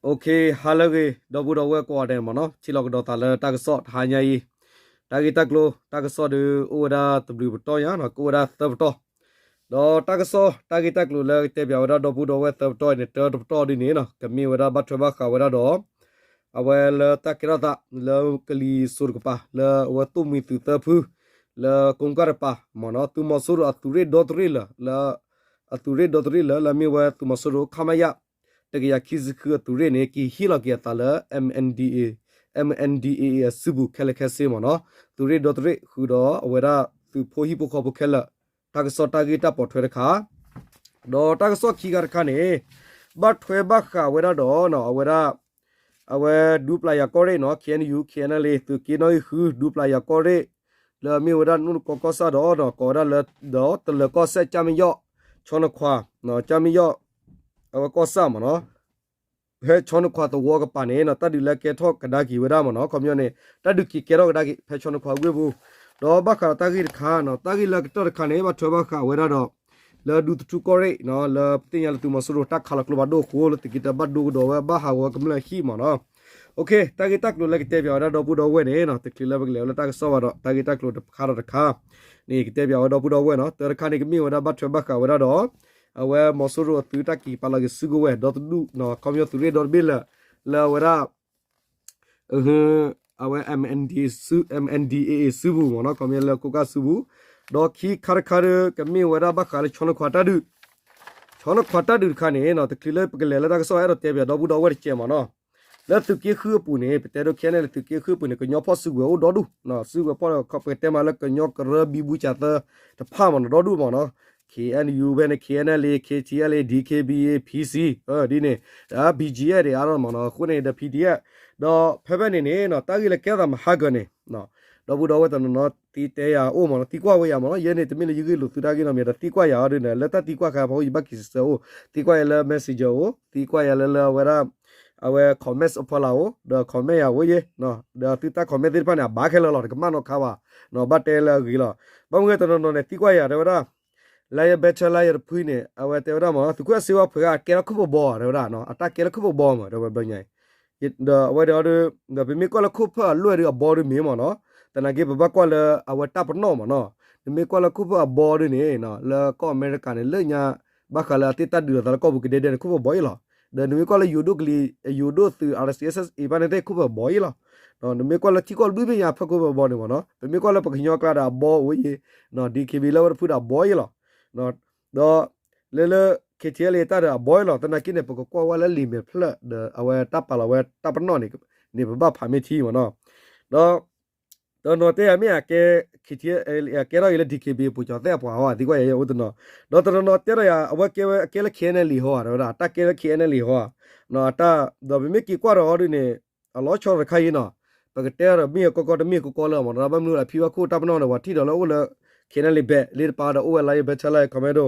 OK, ဟါလၢအဂ့ၤ ဒီပုၢ်ဒီဝဲၢ်ကိးဂၤဒဲးမ့ၢ်နီၤ, ထံၣ်လိာ်ကဒီးသးလၢတၢ်ကစီၣ်တဟါညါအံၤ, တၢ်ဂ့ၢ်တၢ်ကျိၤ တၢ်ကစီၣ်ဒီးအိၣ်ဝဲဒၣ်တဘျုးပတီၢ်ညါနီၤ, ကအိၣ်ဝဲဒၣ်သၢပတီၢ်, ဒီးတၢ်ကစီၣ်တၢ်ဂ့ၢ်တၢ်ကျိၤလၢကတဲပၠးဝဲဒၣ်ဒီပုၢ်ဒီဝဲၢ်သၢပတီၢ်အံၤန့ၣ် တၢတပတီၢ်ဒ်န့ၣ်နီၤ ကမ့ၢ်ဝဲဒၣ်ဘၣ်ထွဲဘၣ်ဃးဝဲဒၣ်ဒီး အဝဲလၢတၢ်ကဲထီၣ်သး လၢကလံၤစိးတကပၤ လၢအဝဲသိၣ်မှံသုးသၢဖု လၢကိကၣ်တကပၤမ့ၢ်နီၤ, သုးမီၤစိရိၤအသုးရ့ၣ်ဒီတရ့ၣ်လၢာ် လၢ အသုးရ့ၣ်ဒီတရ့ၣ်လၢာ် လၢအမ့ၢ်ဝဲသုးမီၤစိရိၤ ခမရ တကယၤခံဆံဃုအသုးရ့ၣ်န့ၣ် က့ၤဟ့ၣ်လီၤက့ၤအသးလၢ MNDAA, MNDAA အစုပူၤခဲလၢာ်ခဲဆ့မ့ၢ်နီၤ, သုးရ့ၣ်ဒီတရ့ၣ်ဃုာ်ဒီးအဝဲဒၣ်သုးဖိဟံၣ်ဖိဃီဖိခဲလၢာ်, တၢ်ကစီၣ်တၢ်ဂ့ၢ်တၢ်ပိာ်ထွဲတခါ ဒီးတၢ်ကစီၣ်ခံခါတခါန့ၣ် ဘၣ်ထွဲဘၣ်ဃးဝဲဒၣ်ဒီး အဝဲဒၣ် အဝဲဒူပျၢ်ယၤကီၢ်ရ့ၣ်နီၤ KNU KNLA သုးက့နီၣ်ဂံၢ်ဃု ဒူပျၢ်ယၤကီၢ်ရ့ၣ် လၢအမ့ၢ်ဝဲဒၣ်နူၢ်တကီကီၢ်ဆၣ်ဒီး ကိးဝဲဒၣ်လၢ ဒီးတလၢၤကီၢ်စဲၣ် ကၠၢ်မ့ၢ်ယီၣ် ဆီနခွါ ကၠၢ်မ့ၢ်ယီၣ် အဝဲကီၢ်ဆၣ်မ့ၢ်နီၤ, ဖဲဆီနခွါသဝီကပၤန့ၣ်နီၤ တၢ်ဒုးလၢကဲထီၣ်ကဒါက့ၤဝဲဒၣ်မ့ၢ်နီၤ, ခီပညီန့ၣ် တၢ်ဒုးက့ၤကဲထီၣ်ကဒါက့ၤ ဖဲဆီနခွါဝ့ၢ်ပူၤ, ဒီးဘၣ်ဃးဒီးတၢ်ဂ့ၢ်တခါနီၤ တၢ်ဂ့ၢ်လၢကတၢၢ်တခါန့ၣ် ဘၣ်ထွဲဘၣ်ဃးဝဲဒၣ်ဒီး လၢဒူသထူကီၢ်ရ့ၣ်နီၤ လၢပသ့ၣ်ညါလၢသုးမီၤစိရိၤတၢ်ခးလီၤကျိဖးဒိၣ်အဃိ လၢသုးက့တၢ်ဘၣ်ဒိကဒီးဝဲဘၣ်ဟးဂီၤဝဲကမျၢၢ်ဟံၣ်မ့ၢ်နီၤ, OK, တၢ်ဂ့ၢ်တၢ်ကျိၤလၢကတဲပၠးဝဲဒၣ်ဒီပုၢ်ဒီဝဲၢ်န့ၣ်နီၤ တချုးလၢပကလဲၤဝဲလၢတၢ်ကစီၣ်ဘၣ်ဒီး တၢ်ဂ့ၢ်တၢ်ကျိၤတခါဒီးတခါ န့ၣ် ကတဲပၠးဝဲဒီပုၢ်ဒီဝဲၢ်နီၤ, တၢ်တခါန့ၣ် ကမ့ၢ်ဝဲဒၣ်ဘၣ်ထွဲဘၣ်ဃးဝဲဒၣ်ဒီး အဝဲမီၤစိရိၤအသုးတၢ်က့ၤပာ်လီၤက့ၤစုကဝဲၤ ဒီတဒူၣ်နီၤ ခီပညီသုးရ့ၣ်ဒီတဘ့ၣ်လၢာ် လၢအဝဲဒၣ် အဝဲ MNDAA စုပူၤမ့ၢ်နီၤ ခီပညီလၢကိကၣ်စုပူၤ, ဒီးခံခါတခါဒီး ကမ့ၢ်ဝဲဒၣ်ဘၣ်ဃးလၢဆီနခွါတၢ်ဒုး, ဆီနခွါတၢ်ဒုးတခါန့ၣ်နီၤ တချုးလၢပကလဲၤလၢတၢ်ကစီၣ် အဲၣ်ဒိးတဲပၠးဒီပုၢ်ဒီဝဲၢ်တကဲးမ့ၢ်နီၤ, လၢသုးက့ဃုအပူၤန့ၣ် ပတဲဒိးခဲန့ၣ်လၢသုးက့ဃုအပူၤန့ၣ် ကညီဖီၣ်စုကဝဲၤအိၣ်ဒီဒူၣ်, စုကဝဲၤဖီၣ်ဒီး ပကတဲမးလၢကညီကရၢဘံဘူစၢ်သၢတဖၣ်မ့ၢ်နီၤ ဒီဒူၣ်မ့ၢ်နီၤ, KNU ဖဲန့ၣ် KNLA KTLA DKBA PC ဒ်န့ၣ် ဒီး BGF ဒ်အါထီၣ်မ့ၢ်နီၤ အဃိန့ၣ်ဒီး PDF ဒီးဖဲဖဲန့ၣ်န့ၣ်နီၤ တၢ်ဂ့ၢ်လၢကဲထီၣ်သးမဟါကၢၤန့ၣ် ဒီပုၢ်ဒီဝဲၢ်တနီၤနီၤ သံတဲယၤအိၣ်မ့ၢ်နီၤ သံကွၢ်ဝဲယၤမ့ၢ်နီၤ ယဲန့ၣ် တမ့ၢ်လၢယဂ့ၢ်လိာ်သုတၢ်ဂ့ၢ်နီတမံၤ ဒီးသံကွၢ်ယၤအီၤဒ်န့ၣ် လၢတၢ်သံကွၢ်ခါဖီခိၣ် ယဘၣ်က့ၤစၢၤအိၣ် သံကွၢ်ယၤလၢ Messenger အိၣ် သံကွၢ်ယၤလၢလၢအဝဲဒၣ် အဝဲ comment အဖီလာ်အိၣ် ဒီး comment ယၤအိၣ်ယဲ ဒီးသုတၢ် comment သ့ၣ်တဖၣ်န့ၣ် အဘၣ်ခဲလၢာ်လီၤ တကမၣ်နီတခါဘၣ် ဘၣ်တဲလၢအဂ့ၤလီၤ. ဘၣ်မနုၤတနီၤနီၤန့ၣ် သံကွၢ်ယၤတဲဝဲဒၣ် Lion Battalion တဖုန့ၣ် အဝဲတဲဝဲဒၣ်မ့ၢ် သုးခိၣ်အဲၣ်စ့ဝါဖှဲးဂၤ အကဲထီၣ်ခိၣ်ဖးဘီဧါ တဲဝဲဒၣ် အတၢ်ကဲလၢခိၣ်ဖးဘီမ့ၢ် တဲဝဲဘျီညါအံၤ ဒီးအဝဲဒၣ်ဒီး ဒီးပမ့ၢ်ကွၢ်လၢခိၣ်ဖးအလွဲၢ်ဒီးအဘီဒီးမ့ၢ်မ့ၢ်နီၤ သနာ်က့ပဘၣ်ကွၢ်လၢအဝဲတၢ်ပနီၣ်မ့ၢ်နီၤ နမ့ၢ်ကွၢ်လၢခိၣ်ဖးအဘီဒီးန့ၣ် လၢကီၢ်အမဲရကၤန့ၣ် လၢညါ ဘၣ်ဃးလၢအသ့ၣ်တၢ်ဒုးလိာ်သးလၢကီၢ်ပူၤကဒဲဒဲန့ၣ် ခိၣ်ဖးဘီအံၤလီၤ. ဒီးနမ့ၢ်ကွၢ်လၢယိၤဒိၣ်ကလံၤ ယိၤဒိၣ်သုး RCSS အံၤဘၣ်န့ၣ်သ့ၣ်ခိၣ်ဖးဘီအံၤလီၤ. နမ့ၢ်ကွၢ်လၢထံကီၢ်တဘ့ၣ်ဘ့ၣ်ညါဖၢခိၣ်ဖးဘီန့ၣ်မ့ၢ်နီၤ ပမ့ၢ်ကွၢ်လၢပကညီကျါဒီးအဘီအိၣ်ယဲ DKB လၢဝဲတဖုဒီးအဘီအံၤလီၤ. ဒီး လၢလၢ KTLA တၢ်ဒီးအဘီအံၤလီၤ သနာ်က့န့ၣ် ပကကွၢ်ဝဲလၢလံာ်မဲာ်ဖျၢၣ်ဒီးအဝဲတၢ်ပာ်လီၤဝဲတၢ်ပနီၣ်န့ၣ် န့ၣ်ပဘၣ်ဖးမ့ၢ်ထံမ့ၢ်နီၤ ဒီး တနီၤတဲယၤမ့ၢ်အကဲ KTLA အကဲထီၣ်က့ၤလၢ DKB အပူၤကၠီၤသဲၣ်အပှၤဟီ သံကွၢ်ယၤယဲအိၣ်တနီၤ ဒီးတနီၤနီၤတဲဒီးယၤ အဝဲကဲဝဲအကဲလၢ KNLA ဟီ တဲဝဲဒၣ် တၢ်ကဲလၢ KNLA ဟီ အတၢ် ဒီးပမ့ၢ်က့ၤကွၢ်ဒီးဟီဒ်န့ၣ် အလီၤဆီတခါအံၤနီၤ ပကတဲဒီးမ့ၢ်အကီကီတမ့ၢ်ကီကီလၢမ့ၢ်နီၤ ဒီးဘၣ်မနုၤဒီးဖံဘၣ်ခိၣ်တၢ်ပနီၣ်ဒီး ပှၤထံၣ်ဒီးလၢအိၣ်လၢ KNLA ဘဲး လၢတပၤဒီးအိၣ်ဝဲ Lion Battalion Commando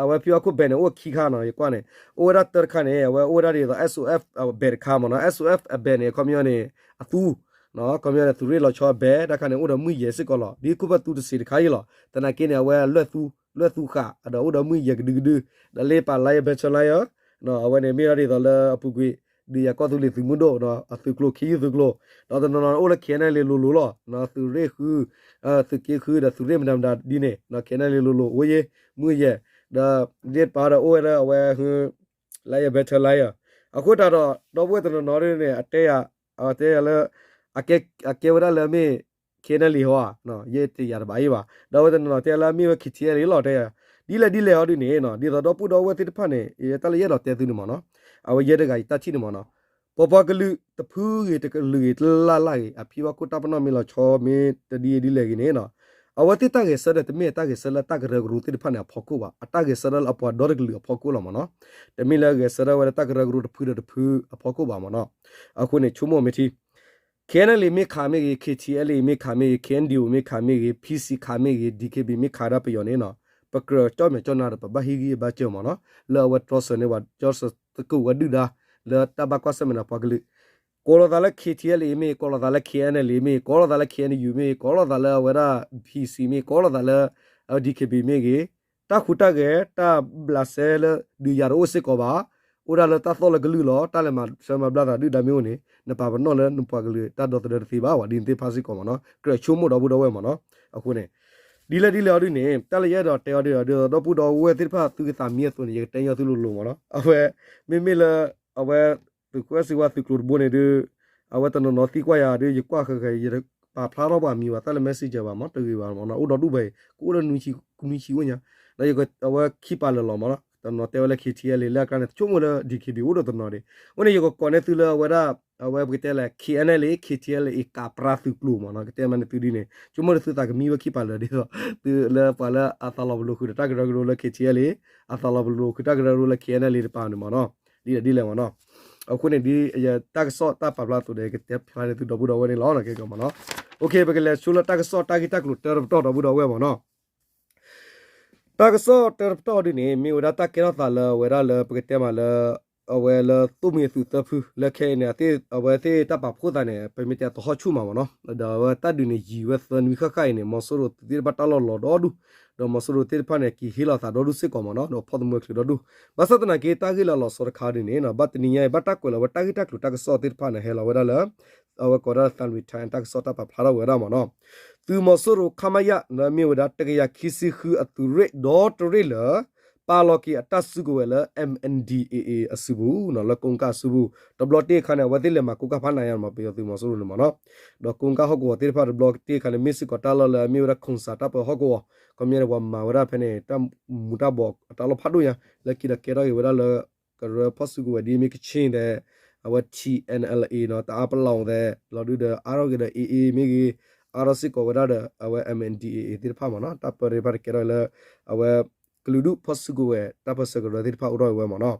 အဝဲဖံဘၣ်ခိၣ်ဘဲးန့ၣ် အိၣ်ခံခါနီၤ ယကွၢ်န့ၣ် အိၣ်ဝဲဒၣ်တၢတခါန့ၣ် အဝဲအိၣ်ဝဲဒၣ်ဒ်သိး SOF အဘဲးတခါမ့ၢ်နီၤ SOF အဘဲးန့ၣ် ခီပညီန့ၣ် အသူ ခီပညီန့ၣ် သုးရ့ၣ်လီၤဆီအဘဲး တၢ်ခါန့ၣ် အိၣ်ဒီးမုၢ်ယဲၢ်စ့ၢ်ကီးလီၤ ဒ်ခိၣ်ဖးသူတစ့းတခါအံၤလီၤ သနာ်က့န့ၣ် အဝဲလွဲၢ်သူ လွဲၢ်သူဃာ် ဒီးအိၣ်ဒီးမုၢ်ယဲၢ်ကဒုကဒု ဒီးလၢပာ် Lion Battalion အဝဲန့ၣ်မ့ၢ်ဒၣ်ဒ်သိးလၢအပူၤကွံာ် ဒုးယၤကီၢ်သူလ့ၤသုးမုၢ်ဒိၣ် အသုးကျိၤ ခ့ယုၢ်သုးကျိၤ ဒီးတနီၤနီၤအိၣ်လၢ KNLA လိၤလိၤလီၤ သုးရ့ၣ်ဃု သုးက့ဃုဒီးသုးရ့ၣ်မတၤမတၤဒ်န့ၣ် KNLA လိၤလိၤအိၣ်ယဲ မုၢ်ယဲၢ် ဒီးလၢတပၤဒီးအိၣ်ဝဲဒၣ်အဝဲ Lion Battalion အဃိသတးဒီး ဒီပုၢ်ဝဲၢ်တနီၤနီၤဒ်န့ၣ် အတဲယၤ အတဲယၤလၢ အကဲဝဲဒၣ်လၢအမ့ၢ် KNLA ဟီဧါ ယဲတယၤတဘၣ်အံၤဘၣ် ဒီးအဝဲတနီၤနီၤတဲလၢအမ့ၢ်ဝဲ KTLA လီၤ တဲယၤ ဒ်လဲၣ်ဒ်လဲၣ်ဟီဒ်န့ၣ်နီၤ ဒ်သိးဒီပုၢ်ဒီဝဲၢ်သ့ၣ်တဖၣ်န့ၣ် ယတၢ်လၢယအဲၣ်ဒိးတဲသုန့ၣ်မ့ၢ်နီၤ အဝဲယဲတဂၤယတၢ်ထံၣ်န့ၣ်မ့ၢ်နီၤ ပပှၤကလုာ်တဖုဂ့ၤတကလုာ်ဂ့ၤတလၢ်လၢ်ဂ့ၤ အဖံဘၣ်ခိၣ်တၢ်ပနီၣ်မ့ၢ်လီၤဆီ မ့ၢ်တဒ်အံၤဒ်လဲၣ်ဂ့ၤန့ၣ်နီၤ အဝဲသ့ၣ်တၢ်ဂဲၤဆၢထၢၣ်တမ့ၢ်အတၢ်ဂဲၤဆၢထၢၣ်လၢတၢ်ကရၢကရိသ့ၣ်တဖၣ်န့ၣ်အဖီခိၣ်ဘၣ် အတၢ်ဂဲၤဆၢထၢၣ်လၢအပှၤဒီတကလုာ်အဖီခိၣ်လီၤမ့ၢ်နီၤ တမ့ၢ်လၢဂဲၤဆၢထၢၣ်ဝဲလၢတၢ်ကရၢကရိတဖုဒီးတဖုအဖီခိၣ်ဘၣ်မ့ၢ်နီၤ အဃိန့ၣ် ဆိကမိၣ်မ့ၢ်ထံ KNLA မ့ၢ်ခးမ့ၢ်ဂ့ၤ KTLA မ့ၢ်ခးမ့ၢ်ဂ့ၤ KNDO မ့ၢ်ခးမ့ၢ်ဂ့ၤ PC ခးမ့ၢ်ဂ့ၤ DKB မ့ၢ်ခးဒၣ်ပယီၤန့ၣ်နီၤ ပကြၢးကၠီၣ်မဲာ်ကၠီၣ်နါဒီး ပဘၣ်ဟ့ၣ်ဂံၢ်ဘါစၢၤမ့ၢ်နီၤ လၢအဝဲတြီဆၢန့ၢ်ပှၤ ကၠီၣ်ဆၢသကိးဝဲဒုၣ်ဒါ လၢတၢ်ဘၣ်ကွၢ်ဆၢၣ်မဲာ်န့ၣ်ပှၤကလုာ် ကိးလီၤသးလၢ KTLA မ့ၢ် ကိးလီၤသးလၢ KNLA မ့ၢ် ကိးလီၤသးလၢ KNU မ့ၢ် ကိးလီၤသးလၢအဝဲဒၣ် PC မ့ၢ် ကိးလီၤသးလၢ DKB မ့ၢ်ဂ့ၤ တၢ်ဟူးတၢ်ဂဲၤ တၢ်ဘျးစဲလၢဒုးယၤတအိၣ်စ့ၢ်ကီးဘၣ် အိၣ်ဒၣ်လၢတၢ်သီၣ်လၢကလုၢ်လီၤ. တၢ်လဲၤမၤဆၢမၤဘျါသးဒုၣ်ဒါမ့ၢ်အိၣ်န့ၣ် နပာ်ပနီၣ်လၢနပှၤကလုာ်တၢ်ဒီသဒၢတသ့ဘၣ်ဝဲ ဒ်နသ့ၣ်တဖၣ်စ့ၢ်ကီးမ့ၢ်နီၤ ကြၢးဆိကမိၣ်ဒီပုၢ်ဒီဝဲၢ်မ့ၢ်နီၤ. အဃိန့ၣ် ဒ်လဲၣ်ဒ်လဲၣ်အီၤဒ်န့ၣ် တၢ်လၢယအဲၣ်ဒိးတဲအီၤဒ် ဒ်သိးဒီပုၢ်ဒီဝဲၢ်သ့ၣ်တဖၣ်သုကသးမံအသိးန့ၣ် ယကတဲညီသုလိၤလိၤမ့ၢ်နီၤ. အဝဲ မ့မ့ၢ်လၢ အဝဲ သုးခိၣ်အဲၣ်စ့ဝါသုးကျိၤတဘိန့ၣ်ဒုး အဝဲတနီၤနီၤသံကွၢ်ယၤဒုး ယကွၢ်ဃဲၤဃဲၤ ယတပာ်ဖျါထီၣ်ပှၤမံၤဘၣ် တၢ်လၢ messenger ဘၣ်မ့ၢ် တဂ့ၤဘၣ်မ့ၢ်နီၤ အိၣ်ဒီဒူၣ်ဖဲအံၤ ကအိၣ်လၢနွံဆံ နွံဆံအိၣ်ညါ ဒီးယကအဝဲခံပာ်လၢာ်လီၤမ့ၢ်နီၤ တနီၤတဲဝဲလၢ K T L A လၢအကျါန့ၣ် ဆိကမိၣ်လၢ D K B A အိၣ်ဒီးတနီၤဒံး အဃိန့ၣ် ယကကိးန့ၢ်သုလၢအဝဲဒၣ် အဝဲပကတဲလၢ K N L A K T L A ကးပြါသုးကျိၤမ့ၢ်နီၤ ကတဲမးန့ၣ်သုဒ်န့ၣ် ဆိကမိၣ်လၢသုသးကမံဝဲခံပာ်လၢာ်ဒ်သိး သုလၢပှၤလၢအသးလီၤပလိာ်ဃုာ်ဒီးတၢ်ကရၢကရိလၢ K T L A အသးလီၤပလိာ်ဃုာ်တၢ်ကရၢကရိလၢ K N L A တပၤန့ၣ်မ့ၢ်နီၤ ဒ်လဲၣ်ဒ်လဲၣ်မ့ၢ်နီၤ အဃိန့ၣ်ဒ်ယတၢ်ကစီၣ်တၢ်ပာ်ဖျါအသိးဒီး ယကတဲဖျါန့ၢ်သုဒီပုၢ်ဒီဝဲၢ်န့ၣ်လီၤ ကဲကီမ့ၢ်နီၤ ပကလဲၤဆိလၢတၢ်ကစီၣ်တၢ်ဂ့ၢ်တၢ်ကျိၤတၢတပတီၢ်ဒီပုၢ်ဒီဝဲၢ်မ့ၢ်နီၤ တၢ်ကစီၣ်တၢတပတီၢ်ဒ်န့ၣ် မ့ၢ်ဝဲဒၣ်တၢ်ကဲထီၣ်သးလၢအဝဲဒၣ်လၢပကတဲမးလၢ အဝဲလၢသိၣ်မှံၤအသုးသၢဖု လၢခဲအံၤန့ၣ် အဝဲသ့ၣ်တၢ်ပာ်ဖှိၣ်သးန့ၣ် ပမ့ၢ်တဲသဟီၣ်ဆူၣ်မးမ့ၢ်နီၤ ဒီးအဝဲတၢ်ဒုးန့ၣ်ယံာ်ဝဲသၢနွံဃၣ်ဃၣ်အံၤန့ၣ် မီၤစိရိၤသုးသ့ၣ်တဖၣ်တၢ်လီၢ်လီၤဒီဒူၣ် ဒီးမီၤစိရိၤသ့ၣ်တဖၣ်န့ၣ် က့ၤဟ့ၣ်လီၤသးဒီဒူၣ်စ့ၢ်ကီးမ့ၢ်နီၤ ဒီးဖီၣ်သမူဝဲချုးဒီဒူၣ် ဘၣ်ဆၣ်သနာ်က့ တၢ်ဂ့ၢ်လၢအလီၤဆီတခါဒ်န့ၣ် ဘၣ်တနံၤညါအံၤ ဘၣ်တၢ်ကွဲးလီၤဝဲတၢ်ဂ့ၢ်တၢ်ကျိၤတၢ်ကစီၣ်သ့ၣ်တဖၣ်န့ၣ် ဟဲလီၤဝဲဒၣ်လၢ အဝဲကိးဒၣ်လၢ Thundering Time တၢ်ကစီၣ်တၢ်ပာ်ဖျါထီၣ်ဝဲဒၣ်မ့ၢ်နီၤ သုးမီၤစိရိၤ ခမရ လၢအမ့ၢ်ဝဲဒၣ် တကယၤခံဆံဃုအသုးရ့ၣ်ဒီတရ့ၣ်လၢ ပာ်လီၤက့ၤအတၢ်စုကဝဲၤလၢ M N D A A အစုပူၤ လၢကိးကၣ်အစုပူၤ တဘျီတ့ၢ်အခါန့ၣ် အဝဲသ့ၣ်လဲၤမၤကိးကၣ်ဖးနးယါမ့ၢ် ပယီၤသုးမီၤစိရိၤန့ၣ်မ့ၢ်နီၤ ဒီးကိးကၣ်ဟီၣ်ကဝီၤသ့ၣ်တဖၣ်တဘျီတ့ၢ်အခါန့ၣ် မ့ၢ်စ့ၢ်ကီးတၢ်လီၢ်လၢအမ့ၢ်ဝဲဒၣ် ခိၣ်စး တၢ်ပၢဟီၣ်ကဝီၤ ခီပညီန့ၣ် ပှၤမၤဝဲဒၣ်ဖဲန့ၣ် တၢ်မူၤတၢ်ဘှီးအတၢ်လီၢ်ဖးဒိၣ်ညါ လၢက့ၤဒီးကဲထီၣ်က့ၤဝဲဒၣ်လၢ ကရၢဖီၣ်စုကဝဲၤဒ်မ့ၢ်ကချ့ၣ်သဲး အဝဲ T N L A နီၤ တအါပလီၢ်သဲး လီၤဒုဒီးအါထီၣ်က့ၤဒီး A A မ့ၢ်ဂ့ၤ အါထီၣ်စ့ၢ်ကီးဝဲဒၣ်ဒီး အဝဲ M N D A A သ့ၣ်တဖၣ်မ့ၢ်နီၤ တၢ်ပၢသ့ၣ်တဖၣ်တကဲထီၣ်လၢ အဝဲ ကလုာ်ဒူၣ်ဖီၣ်စုကဝဲၤ တၢ်ပၢဆှၢကရၢသ့ၣ်တဖၣ်အိၣ်ထီၣ်ဝဲမ့ၢ်နီၤ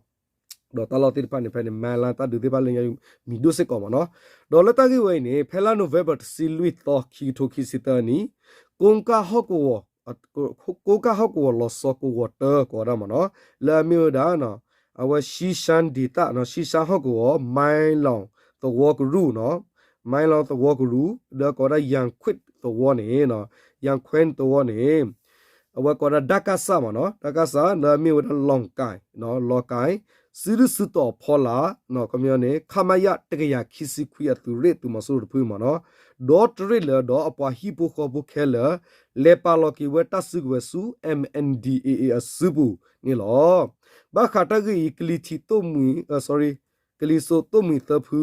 ဒီးတၢ်လီၢ်သ့ၣ်တဖၣ်န့ၣ် ဖဲန့ၣ် မၤလၢတၢ်ဒုးသ့ၣ်တဖၣ်လၢညါမံၤဒိၣ်စ့ၢ်ကီးမ့ၢ်နီၤ ဒီးလၢတၢ်ဂ့ၢ်ဝဲအံၤန့ၣ် ဖဲလါ November တဆံလွံၢ်သီ ခံကထိခံဆံသၢနံၣ် ကိးကၣ်ဟီၣ်ကဝီၤ ကိးကၣ်ဟီၣ်ကဝီၤလီၤဆီကဝီၤတၢကိးဝဲဒၣ်မ့ၢ်နီၤ လၢအမ့ၢ်ဝဲဒၣ် အဝဲ ရှံရှါဒ့တၢ် ရှံရှါဟီၣ်ကဝီၤ မါလီၤသဝီကရူၢ်နီၤ မါလီၤသဝီကရူၢ် ဒီးကိးဝဲဒၣ် ယၣ်ခွ့ၣ်သဝီန့ၣ် ယၣ်ခွ့ၣ်သဝီန့ၣ် အဝဲကိးဝဲဒၣ် ဒၣ်ကၣ်စၣ်မ့ၢ်နီၤ ဒၣ်ကၣ်စၣ် လၢအမ့ၢ်ဝဲဒၣ် လီၤကၣ် လီၤကၣ် စုဒုၣ်စုတီၤဖီလာ် ခီပညီန့ၣ် ခမရ တကယၤခံဆံခွံအသုးရ့ၣ်သုးမီၤစိရိၤတဖုမ့ၢ်နီၤ ဒီတရ့ၣ်လၢာ်ဒီးအပှၤဟံၣ်ဖိဃီဖိခဲလၢာ် လဲၤပာ်လီၤက့ၤဝဲတၢ်စုကဝဲၤဆူ M N D A A အစုပူၤန့ၣ်လီၤ. ဘၣ်ဃးတၢ်ဂ့ၢ်အံၤ ကလံၤထံးသိၣ်မှံၤ ကလံၤစိးသိၣ်မှံၤသၢဖု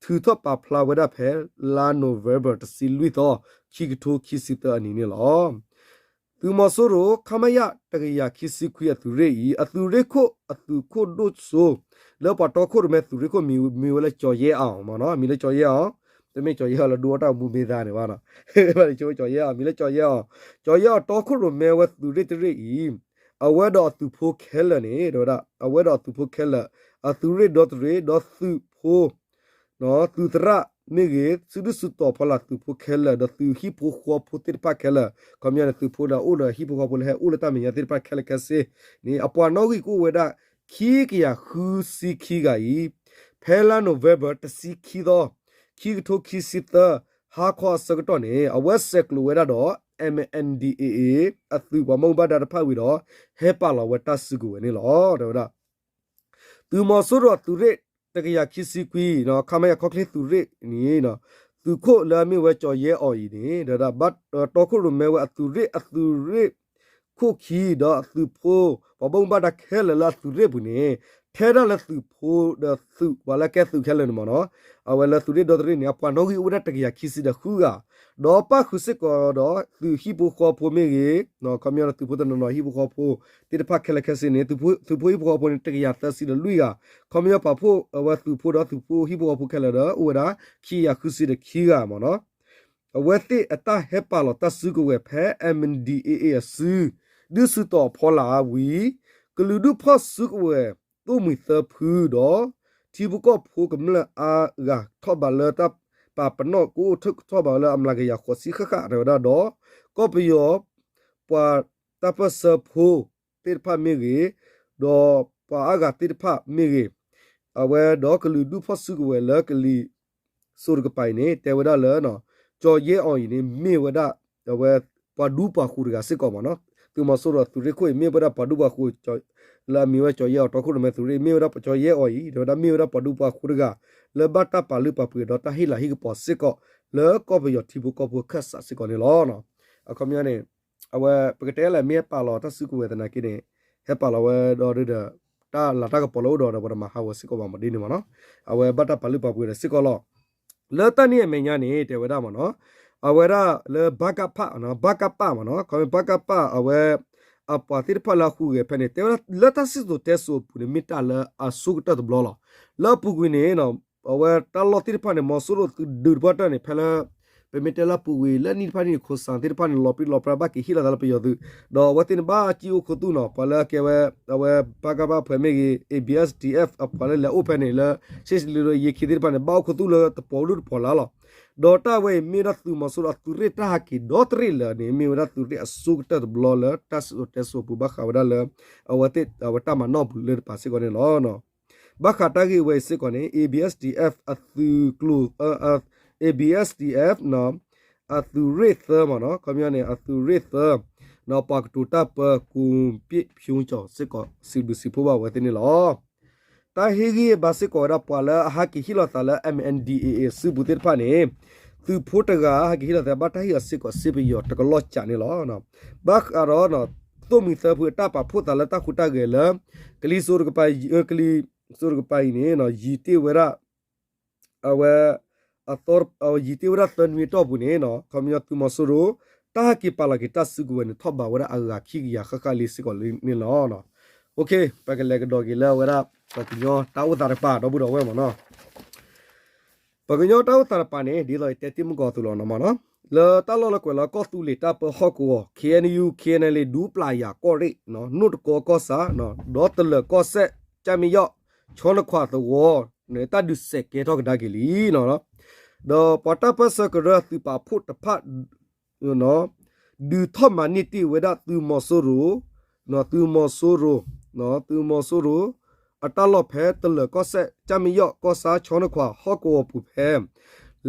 ထုးထီၣ်ပာ်ဖျါဝဲဒၣ်ဖဲ လါ November တဆံလွံၢ်သီ ခံကထိခံဆံသၢအနံၤန့ၣ်လီၤ. သုးမီၤစိရိၤ ခမရ တကယၤခံဆံခွံအသုးရ့ၣ်အံၤ အသုးရ့ၣ်ခိၣ်အသုးခိၣ်ဒိၣ်စိ လၢပှၤတီခိၣ်ရိၣ်မဲသုးရ့ၣ်ခိၣ်မံၤမ့ၢ်ဝဲလၢ ကၠီၤယဲအီၤမ့ၢ်နီၤ မံၤလၢကၠီၤယဲအီၤ တမ့ၢ်ကၠီၤယဲအီၤလၢဒိအီၣ်တၢ်မူမ့ၢ်သးန့ၣ်ဘၣ်နီၤ ကၠီၤယဲအီၤ မံၤလၢကၠီၤယဲအီၤ ကၠီၤယဲအီၤတီခိၣ်ရိၣ်မဲဝဲသုးရ့ၣ်တရ့ၣ်အံၤ အဝဲဒီးအသုးဖိခဲလၢာ်န့ၣ် တဲဝဲဒၣ် အဝဲဒီးအသုးဖိခဲလၢာ် အသုးရ့ၣ်ဒီတရ့ၣ် ဒီးသုးဖိ သုးသရၣ်မ့ၢ်ဂ့ၤ စုဒုၣ်စုတီၤဖီလာ်သုးဖိခဲလၢာ် ဒီးသုးဟံၣ်ဖိဃီဖိသ့ၣ်တဖၣ်ခဲလၢာ် ခီပညီန့ၣ် သုးဖိလၢအအိၣ်ဒီးဟံၣ်ဖိဃီဖိလၢဟဲအိၣ်လၢတၢ်မဲာ်ညါသ့ၣ်တဖၣ်ခဲလၢာ်ခဲဆ့န့ၣ် အပှၤနီၣ်ဂံၢ်ကအိၣ်ဝဲဒၣ် ခံကယၤဃုဆံခံဂၤအံၤ ဖဲလါ November တဆံခံသီ ခံကထိခံဆံသၢ ဟါခီအဆၢကတီၢ်န့ၣ် အဝဲဆဲးကျိးဝဲဒၣ်ဒီး M N D A A အသုးပှၤဘၣ်မူဘၣ်ဒါတဖၣ်ဝံၤဒီး ဟဲပာ်လီၤဝဲတၢ်စုကဝဲၤန့ၣ်လီၤ တဲဝဲဒၣ် သုးမီၤစိရိၤအသုးရ့ၣ် တကယၤခံဆံခွံ ခမရ ခီချ့သုးရ့ၣ်န့ၣ် သုးခိၣ်လၢအမ့ၢ်ဝဲကၠီၤယဲအီၤအံၤန့ၣ် ဒီးဘၣ်တီခိၣ်ရိၣ်မဲဝဲအသုးရ့ၣ် အသုးရ့ၣ်ခိၣ်ခံ ဒီးအသုးဖိ ပှၤဘၣ်မူဘၣ်ဒါခဲလၢာ်လၢအသုးရ့ၣ်ပူၤန့ၣ် ထဲဒၣ်လၢသုးဖိဒီးသုးပှၤလၢကဲသုးခဲလၢာ်န့ၣ်မ့ၢ်နီၤ အဝဲလၢသုးရ့ၣ်ဒီတရ့ၣ်န့ၣ် အပှၤနီၣ်ဂံၢ်အိၣ်ဝဲဒၣ်တကယၤခံဆံဒီးဃုဂၤ ဒီးပၣ်ဃုာ်စ့ၢ်ကီးဒီးသုးဟံၣ်ဖိဃီဖိမ့ၢ်ဂ့ၤ ခီပညီဒီးသုးဖိတနီၤနီၤဟံၣ်ဖိဃီဖိသ့ၣ်တဖၣ်ခဲလၢာ်ခဲဆ့န့ၣ် သုးဖိဟံၣ်ဖိဃီဖိန့ၣ် တကယၤသၢဆံဒီးလွံၢ်ဂၤ ခီပညီပာ်ဖှိၣ်အဝဲသုးဖိဒီးသုးဖိဟံၣ်ဖိဃီဖိခဲလၢာ်ဒီး အိၣ်ဝဲဒၣ် ခံကယၤဃုဆံဒီးခံဂၤမ့ၢ်နီၤ အဝဲသ့ၣ်အတၢ်ဟဲပာ်လီၤတၢ်စုကဝဲၤဖဲ M N D A A အစု ဒုးဆူၣ်တီၤဖီလာ်ဝံၤ ကလုာ်ဒူၣ်ဖီၣ်စုကဝဲၤ သိၣ်မှံၤသၢဖုဒီး ထံဖိကီၢ်ဖိကမျၢၢ်အါဂၤထီၣ်ဘးလၢတၢ်ပာ်ပနီၣ်ကအိၣ်ထီၣ်ဘးလၢအမျးကယၤဃိးဆံဃၣ်ဃၣ် တဲဝဲဒၣ်ဒီး ကီၢ်ပယီၤ ပှၤတၢ်ပၢၢ်ဆၢဖိသ့ၣ်တဖၣ်မ့ၢ်ဂ့ၤ, ဒီးပှၤအါဂၤသ့ၣ်တဖၣ်မ့ၢ်ဂ့ၤ, အဝဲဒီးကလုာ်ဒူၣ်ဖီၣ်စုကဝဲၤလၢကလံၤစိးတကပၤအံၤန့ၣ် တဲဝဲဒၣ်လၢ ကၠီၤယဲအီၤအံၤန့ၣ် မ့ၢ်ဝဲဒၣ် အဝဲပှၤဒူပှၤဃိၤတဂၤစ့ၢ်ကီးမ့ၢ်နီၤ, သုး သုးမီၤစိရိၤအသုးရ့ၣ်ခိၣ်အံၤ မ့ၢ်ဝဲဒၣ်ပှၤဒူပှၤဃိၤ လၢအမံၤဝဲကၠီၤယဲအီၤ တီခိၣ်ရိၣ်မဲသုးရ့ၣ် မ့ၢ်ဝဲဒၣ်ကၠီၤယဲအီၤအံၤ တဲဝဲဒၣ်မ့ၢ်ဝဲဒၣ်ပှၤဒူပှၤဃိၤတဂၤ လၢဘၣ်တၢ်ပာ်လုၢ်ပာ်ပှ့ၤဒီးတၢ်ဟ့ၣ်လၤဟ့ၣ်ကပီၤစ့ၢ်ကီး လၢကီၢ်ပယီၤထံဖိကီၢ်ဖိအခၢၣ်စးစ့ၢ်ကီးန့ၣ်လီၤ. အခီပညီန့ၣ် အဝဲပကတဲလၢမ့ၢ်ဟဲပာ်လီၤတၢ်စုကဝဲၤသနာ်က့န့ၣ် ဟဲပာ်လီၤဝဲဒီးဒီး တၢ်လၤတၢ်ကပီၤလၢအအိၣ်ဒီးဒီးပတမၤဟးဂီၤစ့ၢ်ကီးဘၣ်မ့ၢ်ဒ်န့ၣ်မ့ၢ်နီၤ. အဝဲဘၣ်တၢ်ပာ်လုၢ်ပာ်ပှ့ၤဒီးစ့ၢ်ကီးလီၤ. လၢတၢ်န့ၣ်အမဲာ်ညါန့ၣ် တဲဝဲဒၣ်မ့ၢ်နီၤ, အဝဲဒၣ်လၢ ဘကပ မ့ၢ်နီၤ, ဘကပ မ့ၢ်နီၤ, ခီမ့ၢ် ဘကပ အဝဲ အပှၤသ့ၣ်တဖၣ်လၢအဟူးဂဲၤဖဲန့ၣ် တဲဝဲဒၣ်လၢတၢ်စံၣ်စိၤတဲစိၤအပူၤန့ၣ် မ့ၢ်တၢ်လၢအဆိကတၢၢ်တဘျီလီၤ. လၢအပူၤကွံာ်န့ၣ် အဝဲတၢ်လီၢ်သ့ၣ်တဖၣ်န့ၣ် မီၤစိရိၤသုးဒုးတပှၢ်တၢၢ်န့ၣ် ဖဲလၢ ပမ့ၢ်တဲလၢအပူၤကွံာ် လၢနံၣ်တဖၣ်န့ၣ် ခိၣ်စၣ်သ့ၣ်တဖၣ်န့ၣ် လီၤပြံလီၤပြါဘၣ်က့ၤဟ့ၣ်လီၤသးလၢပယီၤသုး, ဒီးအဝဲသ့ၣ်န့ၣ်ဘၣ်စံၣ်အိၣ်ခူသူၣ်နီၤ, ပှၤလၢအကဲဝဲ အဝဲ ဘကပ ဖဲမ့ၢ်ဂ့ၤ ABSDF အပှၤလၢလဲၤအိၣ်ဖဲန့ၣ်လၢ ရှ့ၣ်လ့ရိယ့ခံသ့ၣ်တဖၣ်န့ၣ် ဘၣ်အိၣ်ခူသူၣ်လၢတပီၤဒူၣ်တပီၤလၢ်လီၤ. ဒီးတၢ်ဝဲအံၤမ့ၢ်ဝဲဒၣ်သုးမီၤစိရိၤအသုးရ့ၣ်တၢ်ဟးက့ၤဒီတရ့ၣ်လၢာ်န့ၣ် မ့ၢ်ဝဲဒၣ်သုးရ့ၣ်အဆိကတၢၢ်တဘျီလၢတၢ်စံၣ်စိၤတဲစိၤအပူၤ ဘၣ်ဃးဝဲဒၣ်လၢ အဝဲသ့ၣ် အဝဲတၢ်မၤနီၣ်ပူၤလၢတပၤစ့ၢ်ကီးန့ၣ်လီၤ. ဘၣ်ဃးတၢ်ဂ့ၢ်ဝဲအံၤစ့ၢ်ကီးန့ၣ် ABSDF အသုးကျိၤ ABSDF အသုးရ့ၣ်သၢမ့ၢ်နီၤ, ခီပညီန့ၣ် အသုးရ့ၣ်သၢ ပှၤကတိၤတၢ်ပၢ ကူပျ့ၣ်ဖၠူကၠီၤ စ့ၢ်ကီး စံးဘျုးစံးဖှိၣ်ဘၣ်ဝဲသ့ၣ်န့ၣ်လီၤ. တၢ်ဟ့ၣ်ဂံၢ်ဘါစ့ၢ်ကီးဝဲဒၣ်ပှၤလၢအဟးက့ၤဟ့ၣ်လီၤသးလၢ MNDAA စုပူၤသ့ၣ်တဖၣ်န့ၣ် သုးဖိတဂၤဟးက့ၤဟ့ၣ်လီၤသး ဘၣ်တၢ်ဟ့ၣ်အီၤစ့ၢ်ကီးစ့ပယီၤတကလီၢ်ကၠးန့ၣ်လီၤ. ဘၣ်ဃးဒီး သိၣ်မှံၤသၢဖုအတၢ်ပာ်ဖှိၣ်သးလၢတၢ်ဟူးတၢ်ဂဲၤလၢ ကလံၤစိးတကပၤ ကလံၤစိးတကပၤအံၤန့ၣ် ယံာ်တ့ၢ်ဝဲဒၣ် အဝဲ အသီ ယံာ်တ့ၢ်ဝဲဒၣ်သၢနွံအတီၢ်ပူၤန့ၣ် ခီပညီသုးမီၤစိရိၤ တၢ်ဟးက့ၤပာ်လီၤက့ၤတၢ်စုကဝဲၤန့ၣ် ထီၣ်ဘးဝဲဒၣ်အဂၤခံကယၤဃၣ်ဃၣ်လံစ့ၢ်ကီးလံန့ၣ်လီၤ. ပကလဲၤကဒီးက့ၤလၢအဝဲဒၣ် ပှၤကညီတၢ်အိၣ်သးတကပၤ ဒီပုၢ်ဒီဝဲၢ်မ့ၢ်နီၤ. ပှၤကညီတၢ်အိၣ်သးတကပၤန့ၣ် ဒ်သိးယတဲတ့ၢ်မုၢ်ကီၢ်အသိးလီၤနီၤမ့ၢ်နီၤ, လၢတၢ်လီၢ်လၢကွဲးလၢကီၢ်သူလ့ၤတၢ်ပၢဟီၣ်ကဝီၤ KNU KNLA ဒူပျၢ်ယၤကီၢ်ရ့ၣ် နိၣ်တကီကီၢ်ဆၣ် ဒီးတလၢၤကီၢ်စဲၣ် ကၠၣ်မ့ၢ်ယီၣ် ဆီနခွးသဝီန့ၣ် တၢ်ဒုးစဲးကဲထီၣ်ကဒါက့ၤလံနီၤ. ဒီးပှၤတၢ်ပၢဆှၢကရၢအသုးပာ်ဖှိၣ်တဖၣ် ဒုးထီၣ်မၤန့ၢ်တ့ၢ်ဝဲဒၣ်သုးမီၤစိရိၤ, သုးမီၤစိရိၤ, သုးမီၤစိရိၤ အတၢ်လီၢ်ဖဲတလၢၤကီၢ်စဲၣ် ကၠၣ်မ့ၢ်ယီၣ် ကီၢ်ဆၣ် ဆီနခွး ဟီၣ်ကဝီၤပူၤဖဲ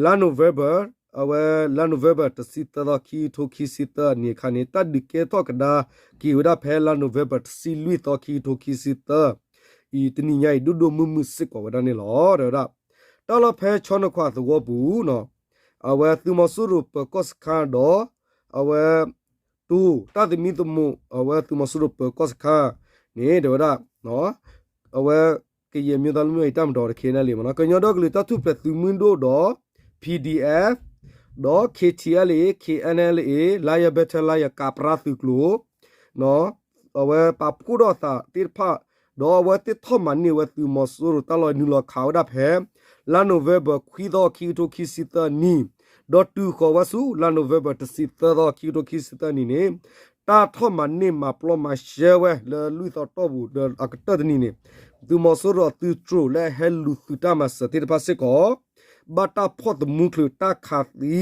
လါ November အဝဲလါ November တဆံသၢသီ ခံကထိခံဆံသၢအနံၤအခါန့ၣ် တၢ်ဒုးကဲထီၣ်ကဒါက့ၤဝဲဒၣ်ဖဲလါ November တဆံလွံၢ်သီ ခံကထိခံဆံသၢ အံၤတနံၤညါအံၤ ဒိၣ်ဒိၣ်မုၢ်မုၢ်စ့ၢ်ကီးဝဲဒၣ်န့ၣ်လီၤ. တဲဝဲဒၣ် တၢ်လီၢ်ဖဲဆီနခွးသဝီပူၤနီၤ, အဝဲသုးမီၤစိရိၤပၢၤကီၢ်စခါဒီး အဝဲ တူၢ်တၢ်သမံသမိး အဝဲသုးမီၤစိရိၤပၢၤကီၢ်စခါန့ၣ် တဲဝဲဒၣ် အဝဲ ကရင်အမျိုးသားလွတ်မြောက်ရေးတပ်မတော် KNLA မ့ၢ်နီၤ, ကညီဒီကလုာ်တၢ်ထူၣ်ဖျဲးသုးမုၢ်ဒိၣ်ဒီး PDF ဒီး KTLA KNLA Lion Battalion ကးပြါသုးကျိၤ အဝဲပာ်ဖှိၣ်ထီၣ်အသးသ့ၣ်တဖၣ် ဒီးအဝဲသ့ၣ်ထီၣ်မၤန့ၢ်ဝဲသုးမီၤစိရိၤတၢ်လီၢ်နုာ်လီၤခးဝဲဒၣ်ဖဲ လါ November ခွံသီ ခံကထိခံဆံသၢနံၣ်, ဒီးတုၤဃီၤဝဲဆူ လါ November တဆံသၢသီ ခံကထိခံဆံသၢနံၣ်န့ၣ် တၢ်ထီၣ်မၤန့ၢ်မၤပျီမၤရှဲဝဲလၢလွံၢ်သီတီၢ်ပူၤဒီးအကတၢၢ်တနံၤန့ၣ် သုးမီၤစိရိၤအသုးတြိၤလၢအဟဲလူၤသုးတၢ်မၤစၢၤသ့ၣ်တဖၣ်စ့ၢ်ကီး ဘၣ်တၢ်ဖီၣ်သမူချုးတၢ်ခးသံ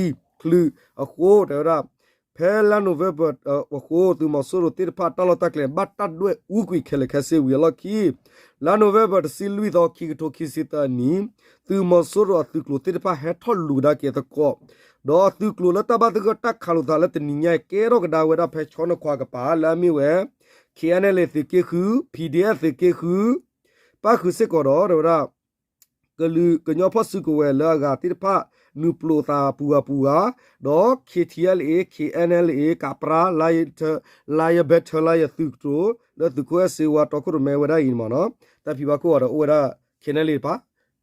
ချုးအဃိ တဲဝဲဒၣ် ဖဲလါ November အဃိ သုးမီၤစိရိၤသ့ၣ်တဖၣ်တၢ်လီၢ်တၢ်ကျဲ ဘၣ်တၢ်ဒွဲၣ်အူကွံာ်ခဲလၢာ်ခဲဆ့ဝံၤအလီၢ်ခံ လါ November တဆံလွံၢ်သီ ခံကထိခံဆံသၢနံၣ် သုးမီၤစိရိၤအသုးကျိၤသ့ၣ်တဖၣ်ဟဲထီၣ်လူၤကဒါက့ၤသကိး ဒီးအသုးကျိၤလၢတၢ်ဘၣ်သဂၢၢ်တၢ်ခးလိာ်သးလၢတနံၤညါအံၤ ကဲထီၣ်ကဒါဝဲဒၣ်ဖဲဆီနခွးကပၤ လၢအမ့ၢ်ဝဲ KNLA သုးက့ဃု PDF သုးက့ဃု ပၣ်ဃုာ်စ့ၢ်ကီးဒီး တဲဝဲဒၣ် ကလုာ်ကညီဖီၣ်စုကဝဲၤလၢအဂၤသ့ၣ်တဖၣ် နုာ်ပျိးသးပူၤဂၤပူၤဂၤ, ဒီး KTLA KNLA ကးပြါ Lion Battalion သုးကတြိၤ လၢသုးခိၣ်အဲၣ်စ့ဝါတီခိၣ်ရိၣ်မဲဝဲဒၣ်အံၤမ့ၢ်နီၤ, တၢ်ဖံးဘၣ်ခိၣ်အီၤဒီးအိၣ်ဝဲဒၣ် KNLA တပၤ